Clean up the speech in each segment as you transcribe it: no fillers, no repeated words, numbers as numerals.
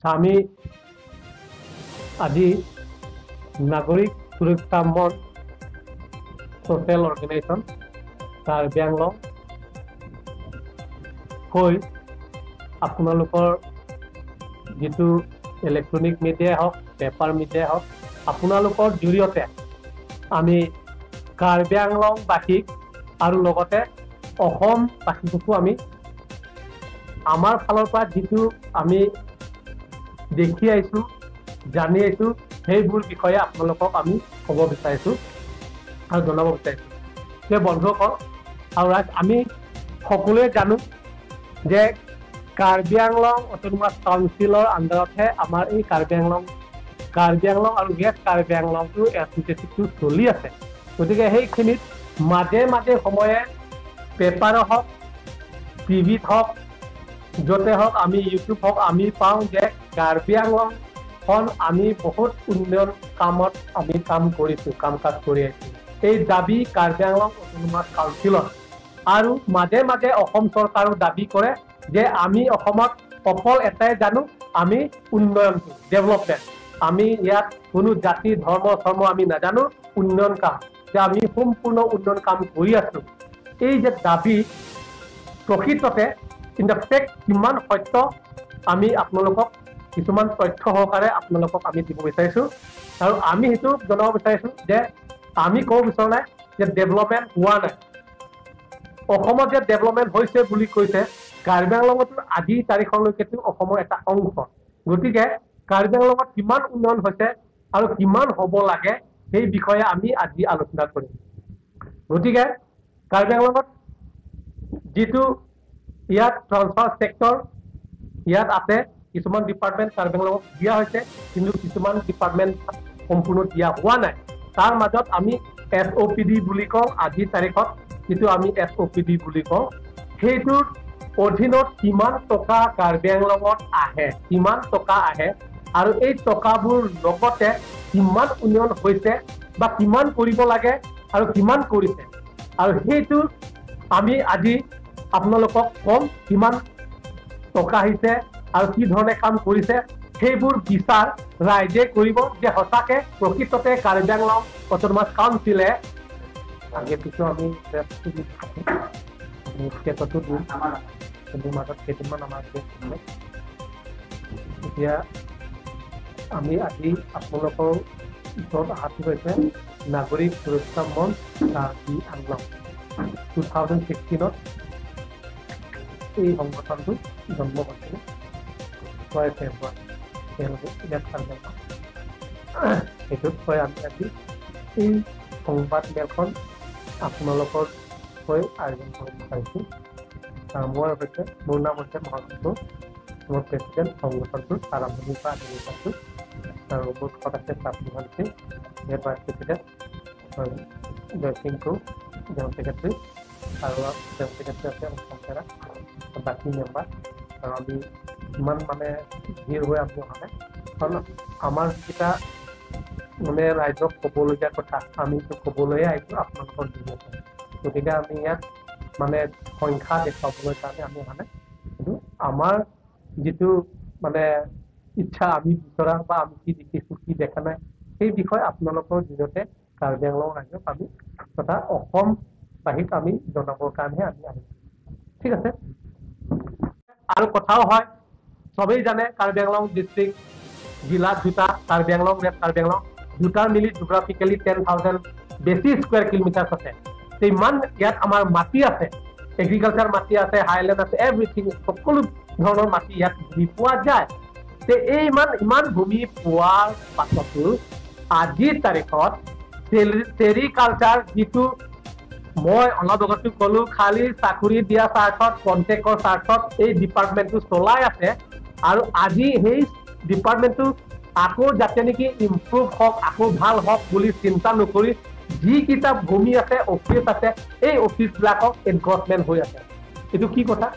আমি আজি নাগৰিক সুৰক্ষা মঞ্চ ছ'চিয়েল অৰ্গেনাইজেশ্যন কাৰ্বি আংলং হৈ আপোনালোকৰ যিটো ইলেক্ট্ৰনিক মিডিয়াই হওক, পেপাৰ মিডিয়াই হওক, আপোনালোকৰ জৰিয়তে আমি কাৰ্বি আংলংবাসীক আৰু লগতে অসমবাসীকো আমি আমাৰ ফালৰ পৰা যিটো আমি দেখি আহিছোঁ, জানি আহিছোঁ, সেইবোৰ বিষয়ে আপোনালোকক আমি ক'ব বিচাৰিছোঁ আৰু জনাব বিচাৰিছোঁ। যে বন্ধুসকল আৰু ৰাইজ, আমি সকলোৱে জানো যে কাৰ্বি আংলং অট'নমাছ কাউন্সিলৰ আণ্ডাৰতহে আমাৰ এই কাৰ্বি আংলং আৰু ৱেষ্ট কাৰ্বি আংলংটো এছ'চিয়েশ্যনটো চলি আছে। গতিকে সেইখিনিত মাজে মাজে সময়ে পেপাৰত হওক, টিভিত হওক, য'তে হওক, আমি ইউটিউব হওক, আমি পাওঁ যে কাৰ্বি আংলংখন আমি বহুত উন্নয়ন কামত আমি কাম কৰিছোঁ, কাম কাজ কৰি আহিছোঁ। এই দাবী কাৰ্বি আংলং অট'নমাছ কাউন্সিলৰ। আৰু মাজে মাজে অসম চৰকাৰেও দাবী কৰে যে আমি অসমত অকল এটাই জানো, আমি উন্নয়নটো, ডেভেলপমেণ্ট, আমি ইয়াত কোনো জাতি ধৰ্ম ধৰ্ম আমি নাজানো, উন্নয়ন কাম যে আমি সম্পূৰ্ণ উন্নয়ন কাম কৰি আছোঁ। এই যে দাবী প্ৰকৃততে ইন the fact কিমান সত্য আমি আপোনালোকক কিছুমান তথ্য সহকাৰে আপোনালোকক আমি দিব বিচাৰিছোঁ। আৰু আমি সেইটো জনাব বিচাৰিছোঁ যে আমি ক'ব বিচৰা নাই যে ডেভেলপমেণ্ট হোৱা নাই। অসমত যে ডেভেলপমেণ্ট হৈছে বুলি কৈছে, কাৰ্বি আংলঙতো আজিৰ তাৰিখলৈকেতো অসমৰ এটা অংশ। গতিকে কাৰ্বি আংলঙত কিমান উন্নয়ন হৈছে আৰু কিমান হ'ব লাগে সেই বিষয়ে আমি আজি আলোচনা কৰিম। গতিকে কাৰ্বি আংলঙত যিটো ইয়াত ট্ৰান্সফাৰ ছেক্টৰ ইয়াত আছে, কিছুমান ডিপাৰ্টমেণ্ট কাৰ্বি আংলঙক দিয়া হৈছে, কিন্তু কিছুমান ডিপাৰ্টমেণ্ট সম্পূৰ্ণ দিয়া হোৱা নাই। তাৰ মাজত আমি SOPD বুলি কওঁ, আজিৰ তাৰিখত যিটো আমি SOPD বুলি কওঁ, সেইটোৰ অধীনত কিমান টকা কাৰ্বি আংলঙত আহে, কিমান টকা আহে আৰু এই টকাবোৰ লগতে কিমান উন্নয়ন হৈছে বা কিমান কৰিব লাগে আৰু কিমান কৰিছে, আৰু সেইটো আমি আজি আপোনালোকক ক'ম কিমান টকা আহিছে আৰু কি ধৰণে কাম কৰিছে। সেইবোৰ বিচাৰ ৰাইজে কৰিব যে সঁচাকে প্ৰকৃততে কাৰ্বি আংলং অট'নমাছ কাউন্সিলে আগে পিছত আমি ষ্টেটতো দিম, কিন্তু মাজত কেইদিনমান আমাৰ এতিয়া আমি আজি আপোনালোকৰ ওচৰত অহাটো হৈছে নাগৰিক সুৰক্ষা মঞ্চ কাৰ্বি আংলং। 2016 এই সংগঠনটো জন্ম হৈছিল 6 ফেব্ৰুৱাৰী। তেওঁলোকে ইয়াত কাৰ্বি আংলং সেইটোত হয়। আমি আজি এই সংবাদ মেলখন আপোনালোকৰ হৈ আয়োজন কৰিব বিচাৰিছোঁ। মই হৈছে, মোৰ নাম হৈছে মহান্ত, মই প্ৰেচিডেণ্ট সংগঠনটোৰ আৰম্ভণিৰ পৰা আদি পাইছোঁ। আৰু মোৰ ঘৰত আছে চাপমোহন সিং, ইয়াৰ ভাইচ প্ৰেচিডেণ্ট জয়সিং কৌ, জেনেৰেল ছেক্ৰেটাৰী, আৰু জেনেৰেল ছেক্ৰেটাৰী আছে অংশৰা, বাকী মেম্বাৰ। আৰু আমি ইমান মানে ভিৰ হৈ আমি অহা নাই, কাৰণ আমাৰ যিকেইটা মানে ৰাইজক ক'বলগীয়া কথা আমিতো ক'বলৈয়ে আহিছোঁ আপোনালোকৰ জৰিয়তে। গতিকে আমি ইয়াত মানে সংখ্যা দেখুৱাবলৈ কাৰণে আমি অহা নাই, কিন্তু আমাৰ যিটো মানে ইচ্ছা, আমি বিচৰা বা আমি কি দেখিছোঁ কি দেখা নাই সেই বিষয়ে আপোনালোকৰ জৰিয়তে কাৰ্বি আংলং ৰাইজক আমি তথা অসমবাসীক আমি জনাবৰ কাৰণেহে আমি আহিছোঁ। ঠিক আছে। আৰু কথাও হয়, চবেই জানে কাৰ্বি আংলং ডিষ্ট্ৰিক্ট জিলা দুটা, কাৰ্বি আংলং ৱেষ্ট কাৰ্বি আংলং দুটাৰ মিলি জিঅ'গ্ৰাফিকেলি 10,000 বেছি স্কুৱেৰ কিলোমিটাৰ আছে। ইমান ইয়াত আমাৰ মাটি আছে, এগ্ৰিকালচাৰ মাটি আছে, হাইলেণ্ড আছে, এভৰিথিং, সকলো ধৰণৰ মাটি ইয়াত ভূমি পোৱা যায়। এই ইমান ভূমি পোৱাৰ পাছতো আজিৰ তাৰিখত চেৰিকালচাৰ যিটো মই অলপ আগতে ক'লো, খালী চাকৰি দিয়া স্বাৰ্থত, কণ্ট্ৰেক্টৰ স্বাৰ্থত এই ডিপাৰ্টমেণ্টটো চলাই আছে। আৰু আজি সেই ডিপাৰ্টমেণ্টটো আকৌ যাতে নেকি ইম্প্ৰুভ হওক, আকৌ ভাল হওক বুলি চিন্তা নকৰি যিকেইটা ভূমি আছে, অফিচ আছে, এই অফিচবিলাকক এনক্ৰচমেণ্ট হৈ আছে। এইটো কি কথা?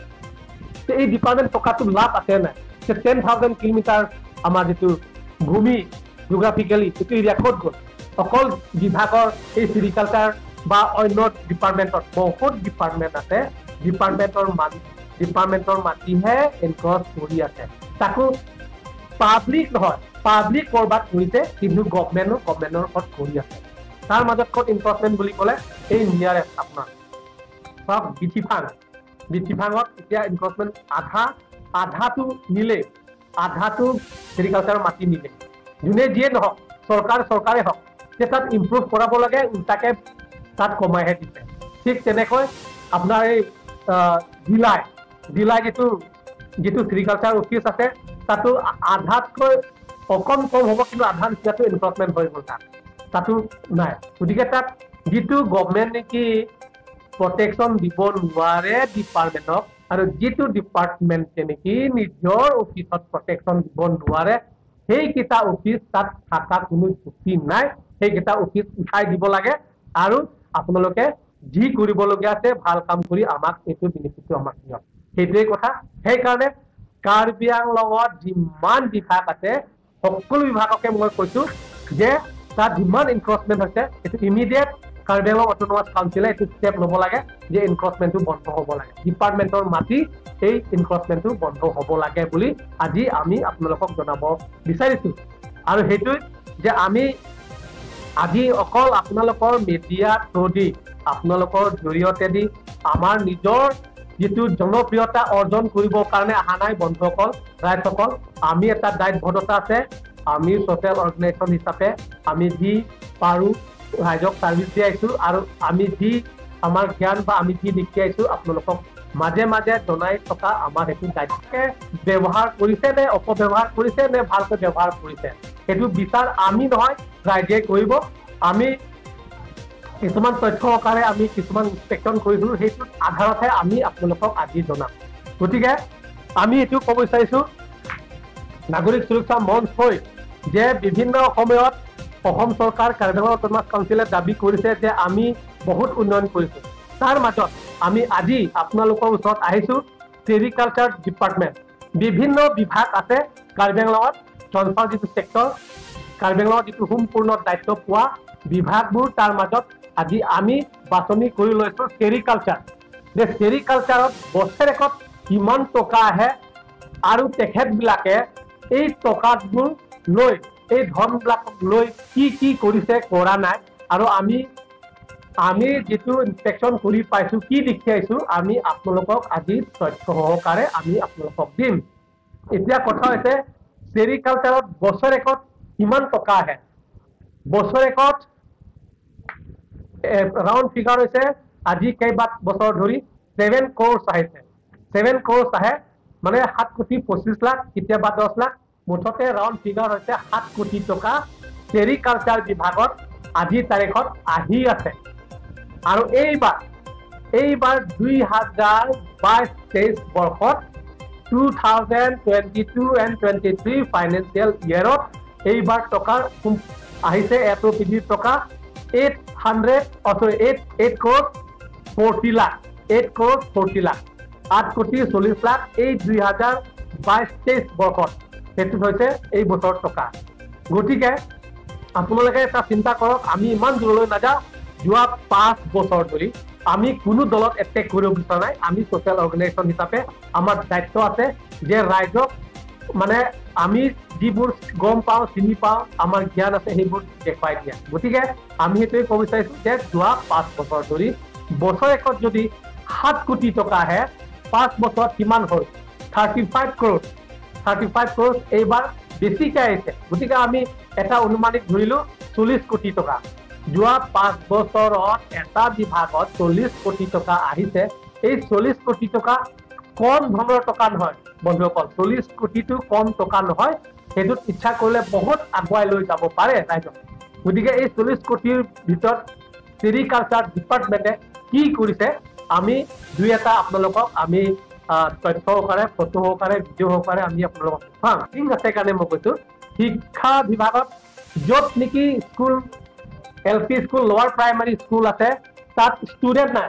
এই ডিপাৰ্টমেণ্ট টকাটো লাভ আছে নাই? 10,000 কিলোমিটাৰ আমাৰ যিটো ভূমি জিঅ'গ্ৰাফিকেলি সেইটো এৰিয়া ক'ত গ'ল? অকল বিভাগৰ এই চেৰিকালচাৰ বা অন্য ডিপাৰ্টমেণ্টত বহুত ডিপাৰ্টমেণ্ট আছে, ডিপাৰ্টমেণ্টৰ মাটিহে এনক্ৰচ কৰি আছে। তাকো পাব্লিক নহয়, পাব্লিক ক'ৰবাত কৰিছে, কিন্তু গভমেণ্টো গভমেণ্টৰ ওপৰত কৰি আছে। তাৰ মাজত ক'ত ইনক্ৰচমেণ্ট বুলি ক'লে এই নিয়াৰেষ্ট আপোনাৰ চাওক বিথিফাং, বিথিফাঙত এতিয়া ইনক্ৰচমেণ্ট আধাটো নিলে, আধাটো চেৰিকালচাৰৰ মাটি নিলে। যোনে যিয়ে নহওক, চৰকাৰে হওক, যে তাত ইম্প্ৰুভ কৰাব লাগে, উল্টাকে তাত কমাইহে দিছে। ঠিক তেনেকৈ আপোনাৰ এই জিলাই যিটো চেৰিকালচাৰ অফিচ আছে, তাতো আধাতকৈ অকণ কম হ'ব, কিন্তু আধা নিচিনাটো ইনক্ৰচমেণ্ট হৈ গ'ল, তাতো নাই। গতিকে তাত যিটো গভমেণ্ট নেকি প্ৰটেকশ্যন দিব নোৱাৰে ডিপাৰ্টমেণ্টক, আৰু যিটো ডিপাৰ্টমেণ্টে নেকি নিজৰ অফিচত প্ৰটেকশ্যন দিব নোৱাৰে, সেইকেইটা অফিচ তাত থকা কোনো যুক্তি নাই। সেইকেইটা অফিচ উঠাই দিব লাগে আৰু আপোনালোকে যি কৰিবলগীয়া আছে ভাল কাম কৰি আমাক এইটো বেনিফিটটো আমাক দিয়ক, সেইটোৱেই কথা। সেইকাৰণে কাৰ্বি আংলঙত যিমান বিভাগ আছে সকলো বিভাগকে মই কৈছো যে তাত যিমান ইনক্ৰচমেণ্ট হৈছে সেইটো ইমিডিয়েট কাৰ্বি আংলং অট'নমাছ কাউন্সিলে এইটো ষ্টেপ ল'ব লাগে যে ইনক্ৰচমেণ্টটো বন্ধ হ'ব লাগে, ডিপাৰ্টমেণ্টৰ মাটি এই ইনক্ৰচমেণ্টটো বন্ধ হ'ব লাগে বুলি আজি আমি আপোনালোকক জনাব বিচাৰিছো। আৰু সেইটোৱে যে আমি আজি অকল আপোনালোকৰ মিডিয়া থ্ৰুদি, আপোনালোকৰ জৰিয়তেদি আমাৰ নিজৰ যিটো জনপ্ৰিয়তা অৰ্জন কৰিবৰ কাৰণে অহা নাই। বন্ধুসকল, ৰাইজসকল, আমি এটা দায়বদ্ধতা আছে, আমি ছ'চিয়েল অৰ্গেনাইজেশ্যন হিচাপে আমি যি পাৰোঁ ৰাইজক চাৰ্ভিচ দি আহিছোঁ, আৰু আমি যি আমাৰ জ্ঞান বা আমি যি দেখি আহিছোঁ আপোনালোকক মাজে মাজে জনাই থকা আমাৰ সেইটো দায়িত্ব। ব্যৱহাৰ কৰিছে নে অপব্যৱহাৰ কৰিছে নে ভালকৈ ব্যৱহাৰ কৰিছে, সেইটো বিচাৰ আমি নহয়, ৰাইজে কৰিব। আমি কিছুমান তথ্য সহকাৰে আমি কিছুমান ইনস্পেকশ্যন কৰিছিলোঁ, সেইটোৰ আধাৰতহে আমি আপোনালোকক আজি জনাম। গতিকে আমি এইটো ক'ব বিচাৰিছোঁ নাগৰিক সুৰক্ষা মঞ্চ হৈ যে বিভিন্ন সময়ত অসম চৰকাৰ, কাৰ্বি আংলং অট'নমাছ কাউন্সিলে দাবী কৰিছে যে আমি বহুত উন্নয়ন কৰিছোঁ। তাৰ মাজত আমি আজি আপোনালোকৰ ওচৰত আহিছোঁ। চেৰিকালচাৰ ডিপাৰ্টমেণ্ট, বিভিন্ন বিভাগ আছে কাৰ্বি আংলঙত, ট্ৰান্সফাৰ যিটো ছেক্টৰ, কাৰ্বি আংলঙত যিটো সম্পূৰ্ণ দায়িত্ব পোৱা বিভাগবোৰ, তাৰ মাজত আজি আমি বাছনি কৰি লৈছোঁ চেৰিকালচাৰ। যে চেৰিকালচাৰত বছৰেকত কিমান টকা আহে আৰু তেখেতবিলাকে এই টকাবোৰ লৈ, এই ধনবিলাক লৈ কি কি কৰিছে কৰা নাই, আৰু আমি যিটো ইনস্পেকশ্যন কৰি পাইছোঁ, কি দেখি আহিছোঁ, আমি আপোনালোকক আজি তথ্য সহকাৰে আমি আপোনালোকক দিম। এতিয়া কথা হৈছে চেৰিকালচাৰত বছৰেকত কিমান টকা আহে। বছৰেকত ৰাউণ্ড ফিগাৰ হৈছে আজি কেইবা বছৰ ধৰি 7 ক্ৰ'ৰ্ছ আহিছে। 7 ক্ৰ'ৰ্ছ আহে মানে 7 কোটি 25 লাখ, কেতিয়াবা 10 লাখ, মুঠতে ৰাউণ্ড ফিগাৰ হৈছে 7 কোটি টকা চেৰিকালচাৰ বিভাগত আজিৰ তাৰিখত আহি আছে। আৰু এইবাৰ 2022-23 বৰ্ষত 2022 and 23 financial ইয়েৰত এইবাৰ টকাৰ আহিছে এটো পি জিৰ টকা 8 crore 40 lakh, 8 crore 40 lakh, 8 কোটি 40 লাখ এই 2022-23 বৰ্ষত, সেইটো হৈছে এই বছৰৰ টকা। গতিকে আপোনালোকে এটা চিন্তা কৰক, আমি ইমান দূৰলৈ নাযাওঁ, যোৱা 5 বছৰ ধৰি আমি কোনো দলত এটেক কৰিব বিচৰা নাই। আমি ছ'চিয়েল অৰ্গেনাইজেশ্যন হিচাপে আমাৰ দায়িত্ব আছে যে ৰাইজক মানে আমি যিবোৰ গম পাওঁ, চিনি পাওঁ, আমাৰ জ্ঞান আছে, সেইবোৰ দেখুৱাই দিয়া। গতিকে আমি সেইটোৱে ক'ব বিচাৰিছোঁ যে যোৱা 5 বছৰ ধৰি বছৰেকত যদি 7 কোটি টকা আহে, 5 বছৰত কিমান হ'ল? 35 ক্ৰ'ৰ, 35 ক্ৰ'ৰ এইবাৰ বেছিকৈ আহিছে। গতিকে আমি এটা অনুমানিক ধৰিলোঁ 40 কোটি টকা। যোৱা 5 বছৰত এটা বিভাগত 40 কোটি টকা আহিছে। এই 40 কোটি টকা কম ধৰণৰ টকা নহয় বন্ধুসকল, 40 কোটিটো কম টকা নহয়, সেইটোত ইচ্ছা কৰিলে বহুত আগুৱাই লৈ যাব পাৰে ৰাইজক। গতিকে এই 40 কোটিৰ ভিতৰত চেৰিকালচাৰ ডিপাৰ্টমেণ্টে কি কৰিছে, আমি দুই এটা আপোনালোকক আমি তথ্য সহকাৰে, ফটো সহকাৰে, ভিডিঅ' সহকাৰে আমি আপোনালোকক দেখুৱাম। ঠিক আছে, কাৰণে মই কৈছোঁ শিক্ষা বিভাগত য'ত নেকি school, L P school, lower primary school আছে, তাত ষ্টুডেণ্ট নাই,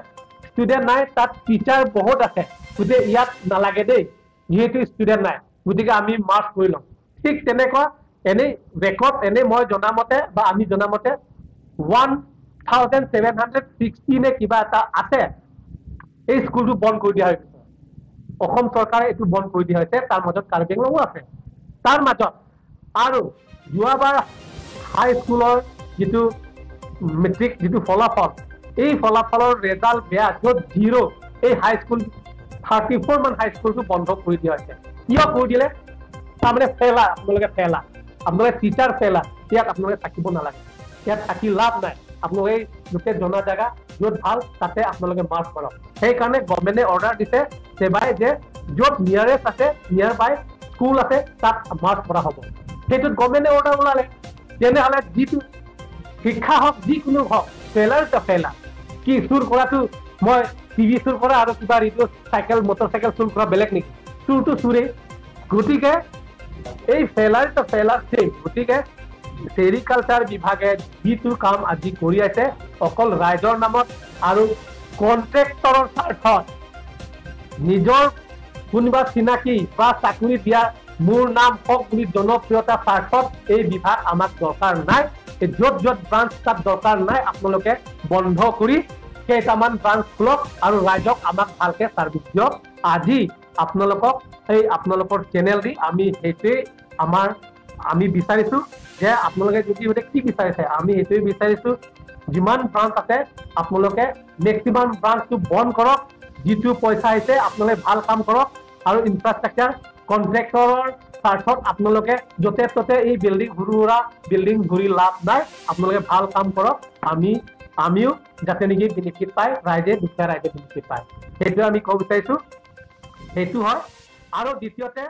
ষ্টুডেণ্ট নাই, তাত টিচাৰ বহুত আছে, গতিকে ইয়াত নালাগে দেই, যিহেতু ষ্টুডেণ্ট নাই, গতিকে আমি মাৰ্চ কৰি ল'ম। ঠিক তেনেকুৱা এনেই ৰেকৰ্ড, এনেই মই জনামতে বা আমি জনামতে 1760 নে কিবা এটা আছে, এই স্কুলটো বন্ধ কৰি দিয়া হৈছে। অসম চৰকাৰে এইটো বন্ধ কৰি দিয়া হৈছে, তাৰ মাজত কাৰ্বি আংলঙো আছে। তাৰ মাজত আৰু যোৱাবাৰ হাইস্কুলৰ যিটো মেট্ৰিক যিটো ফলাফল, এই ফলাফলৰ ৰেজাল্ট বেয়া, য'ত জিৰ', এই হাইস্কুল 34 মান হাইস্কুলটো বন্ধ কৰি দিয়া হৈছে। কিয় কৰি দিলে? তাৰমানে ফেলাৰ, আপোনালোকে ফেলাৰ, আপোনালোকে টিচাৰ ফেলাৰ, ইয়াত আপোনালোকে থাকিব নালাগে, ইয়াত থাকি লাভ নাই। আপোনালোকে গোটেই জনা জেগা য'ত ভাল তাতে আপোনালোকে মাৰ্চ কৰক। সেইকাৰণে গভৰ্ণমেণ্টে অৰ্ডাৰ দিছে ছেবাই যে য'ত নিয়াৰেষ্ট আছে, নিয়াৰ বাই স্কুল আছে, তাত মাৰ্চ কৰা হ'ব। সেইটোত গভৰ্ণমেণ্টে অৰ্ডাৰ ওলালে। তেনেহ'লে যিটো শিক্ষা হওক, যিকোনো হওক, ফেলাৰ the failure. কি চুৰ কৰাটো, মই টিভি চুৰ কৰা আৰু কিবা ৰেডিঅ', চাইকেল, মটৰ চাইকেল চুৰ কৰা বেলেগ নেকি? চুৰটো চুৰেই। গতিকে এই ফেলাৰ the failure same. গতিকে চেৰিকালচাৰ বিভাগে যিটো কাম আজি কৰি আছে, অকল ৰাইজৰ নামত আৰু কণ্ট্ৰেক্টৰৰ স্বাৰ্থত, নিজৰ কোনোবা চিনাকি বা চাকৰি দিয়া মোৰ নাম হওক বুলি জনপ্ৰিয়তা স্বাৰ্থত এই বিভাগ আমাক দৰকাৰ নাই। এই য'ত য'ত ব্ৰাঞ্চ তাত দৰকাৰ নাই। আপোনালোকে বন্ধ কৰি কেইটামান ব্ৰাঞ্চ খোলক আৰু ৰাইজক আমাক ভালকে চাৰ্ভিচ দিয়ক। আজি আপোনালোকক এই আপোনালোকৰ চেনেল দি আমি সেইটোৱেই আমি বিচাৰিছো যে আপোনালোকে যদি সোধে কি বিচাৰিছে, আমি সেইটোৱে বিচাৰিছো, যিমান ব্ৰাঞ্চ আছে আপোনালোকে মেক্সিমাম ব্ৰাঞ্চটো বন্ধ কৰক, যিটো পইচা আহিছে আপোনালোকে ভাল কাম কৰক আৰু ইনফ্ৰাষ্ট্ৰাকচাৰ কণ্ট্ৰেক্টৰৰ স্বাৰ্থত আপোনালোকে য'তে ত'তে এই বিল্ডিং, সৰু সুৰা বিল্ডিং ঘূৰি লাভ নাই। আপোনালোকে ভাল কাম কৰক, আমিও যাতে নেকি বেনিফিট পায়, ৰাইজে, দুখীয়া ৰাইজে বেনিফিট পায়, সেইটোৱে আমি ক'ব বিচাৰিছো। সেইটো হয়। আৰু দ্বিতীয়তে